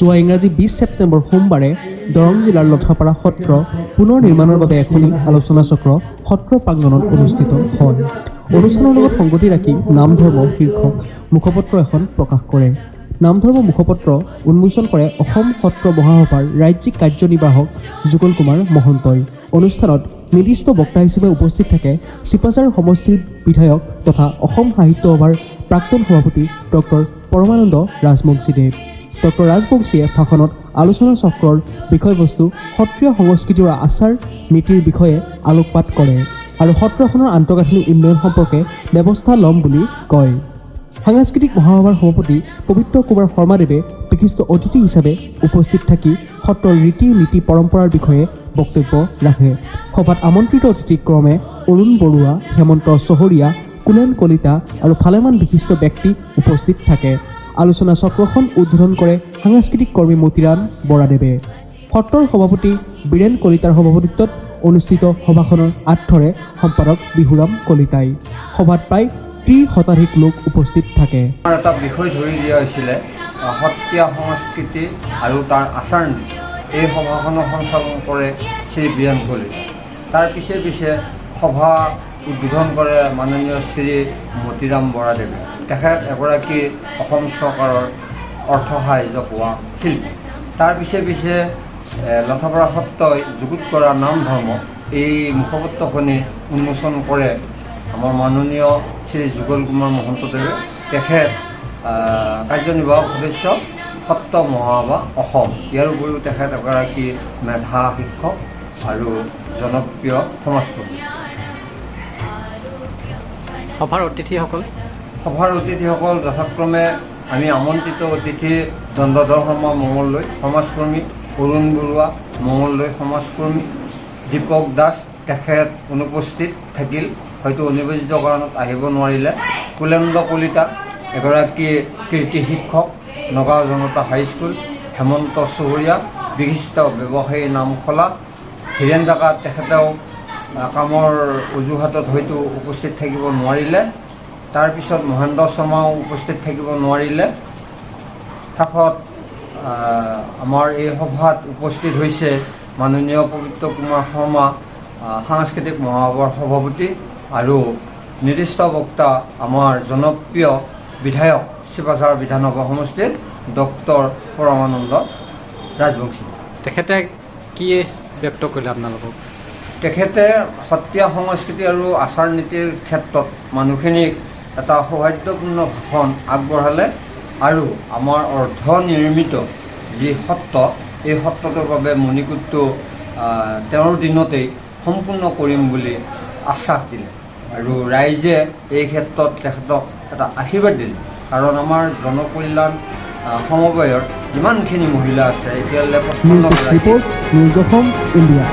যোৱা ইংৰাজী 20 ছেপ্টেম্বৰ সোমবাৰে দৰং জিলাৰ লথাপাৰা সত্ৰ পুনৰ নিৰ্মাণৰ বাবে এখনি আলোচনা চক্ৰ সত্ৰ প্ৰাংগণত অনুষ্ঠিত হয়। অনুষ্ঠানৰ লগত সংগতি ৰাখি নামধৰ্ম শীৰ্ষক মুখপত্ৰ এখন প্ৰকাশ কৰে। নামধৰ্ম মুখপত্ৰ উন্মোচন কৰে অসম সত্ৰ মহাসভাৰ ৰাজ্যিক কাৰ্যনিৰ্বাহক যুগল কুমাৰ মহন্তই। অনুষ্ঠানত নিৰ্দিষ্ট বক্তা হিচাপে উপস্থিত থাকে চিপাঝাৰ সমষ্টিৰ বিধায়ক তথা অসম সাহিত্য সভাৰ প্ৰাক্তন সভাপতি ডক্টৰ পৰমানন্দ ৰাজবংশীদেৱ। ডক্টৰ ৰাজবংশীয়ে ভাষণত আলোচনা চক্ৰৰ বিষয়বস্তু সত্ৰীয় সংস্কৃতিৰ আচাৰ নীতিৰ বিষয়ে আলোকপাত কৰে আৰু সত্ৰখনৰ আন্তঃগাঁথনি উন্নয়ন সম্পৰ্কে ব্যৱস্থা ল'ম বুলি কয়। সাংস্কৃতিক মহাসভাৰ সভাপতি পবিত্ৰ কুমাৰ শৰ্মাদেৱে বিশিষ্ট অতিথি হিচাপে উপস্থিত থাকি সত্ৰৰ ৰীতি নীতি পৰম্পৰাৰ বিষয়ে বক্তব্য ৰাখে। সভাত আমন্ত্ৰিত অতিথি ক্ৰমে অৰুণ বৰুৱা, হেমন্ত চহৰীয়া, কুলেন কলিতা আৰু ভালেমান বিশিষ্ট ব্যক্তি উপস্থিত থাকে। আলোচনা চক্ৰখন উদ্বোধন কৰে সাংস্কৃতিক কৰ্মী মতিৰাম বৰাদেৱে। সত্ৰৰ সভাপতি বীৰেণ কলিতাৰ সভাপতিত্বত অনুষ্ঠিত সভাখনৰ আঁত ধৰে সম্পাদক বিহুৰাম কলিতাই। সভাত প্ৰায় 3 শতাধিক লোক উপস্থিত থাকে। আমাৰ এটা বিষয় ধৰি দিয়া হৈছিলে সত্ৰীয়া সংস্কৃতি আৰু তাৰ আচাৰ নীতি। এই সভাখনৰ সঞ্চালন কৰে শ্ৰী বীৰেণ কলিতা। তাৰ পিছে পিছে সভা উদ্বোধন কৰে মাননীয় শ্ৰী মতিৰাম বৰাদেৱে। তেখেত এগৰাকী অসম চৰকাৰৰ অৰ্থ সাহাৰ্য পোৱা শিল্পী। তাৰ পিছে পিছে লথাপাৰা সত্ৰই যুগুত কৰা নাম ধৰ্ম এই মুখপত্ৰখনি উন্মোচন কৰে আমাৰ মাননীয় শ্ৰী যুগল কুমাৰ মহন্তদেৱে। তেখেত কাৰ্যনিৰ্বাহক সদস্য, সত্ৰ মহাসভা, অসম। ইয়াৰ উপৰিও তেখেত এগৰাকী মেধা শিক্ষক আৰু জনপ্ৰিয় সমাজকৰ্মী। সভাৰ অতিথিসকল? সভাৰ অতিথিসকল যথাক্ৰমে আমি আমন্ত্ৰিত অতিথি দণ্ডধৰ শৰ্মা, মঙলদৈ, সমাজকৰ্মী, অৰুণ বৰুৱা, মঙলদৈ, সমাজকৰ্মী, দীপক দাস, তেখেত অনুপস্থিত থাকিল, হয়তো অনিবাৰ্য কাৰণত আহিব নোৱাৰিলে, কুলেন্দ্ৰ কলিতা, এগৰাকী কৃতি শিক্ষক, নগাঁও জনতা হাইস্কুল, হেমন্ত চহৰীয়া, বিশিষ্ট ব্যৱসায়ী, নামখলা, ধীৰেণ ডেকা, তেখেতেও কামৰ অজুহাতত হয়তো উপস্থিত থাকিব নোৱাৰিলে। তাৰপিছত মহেন্দ্ৰ শৰ্মাও উপস্থিত থাকিব নোৱাৰিলে। শেষত আমাৰ এই সভাত উপস্থিত হৈছে মাননীয় পবিত্ৰ কুমাৰ শৰ্মা, সাংস্কৃতিক মহাসভাৰ সভাপতি আৰু নিৰ্দিষ্ট বক্তা আমাৰ জনপ্ৰিয় বিধায়ক শিৱসাগৰ বিধানসভা সমষ্টিৰ ডক্টৰ পৰমানন্দ ৰাজবংশী। তেখেতে কি ব্যক্ত কৰিলে আপোনালোকক? তেখেতে সত্ৰীয়া সংস্কৃতি আৰু আচাৰ নীতিৰ ক্ষেত্ৰত মানুহখিনিক এটা সৌহাৰ্দ্যপূৰ্ণ ভাষণ আগবঢ়ালে আৰু আমাৰ অৰ্ধনিৰ্মিত যি সত্ৰ, এই সত্ৰটোৰ বাবে মণিকূটটো তেওঁৰ দিনতেই সম্পূৰ্ণ কৰিম বুলি আশ্বাস দিলে আৰু ৰাইজে এই ক্ষেত্ৰত তেখেতক এটা আশীৰ্বাদ দিলে। কাৰণ আমাৰ জনকল্যাণ সমবায়ৰ যিমানখিনি মহিলা আছে, এতিয়ালৈ নিউজ ডেস্ক 55গৰাকী। Report, news Assam India.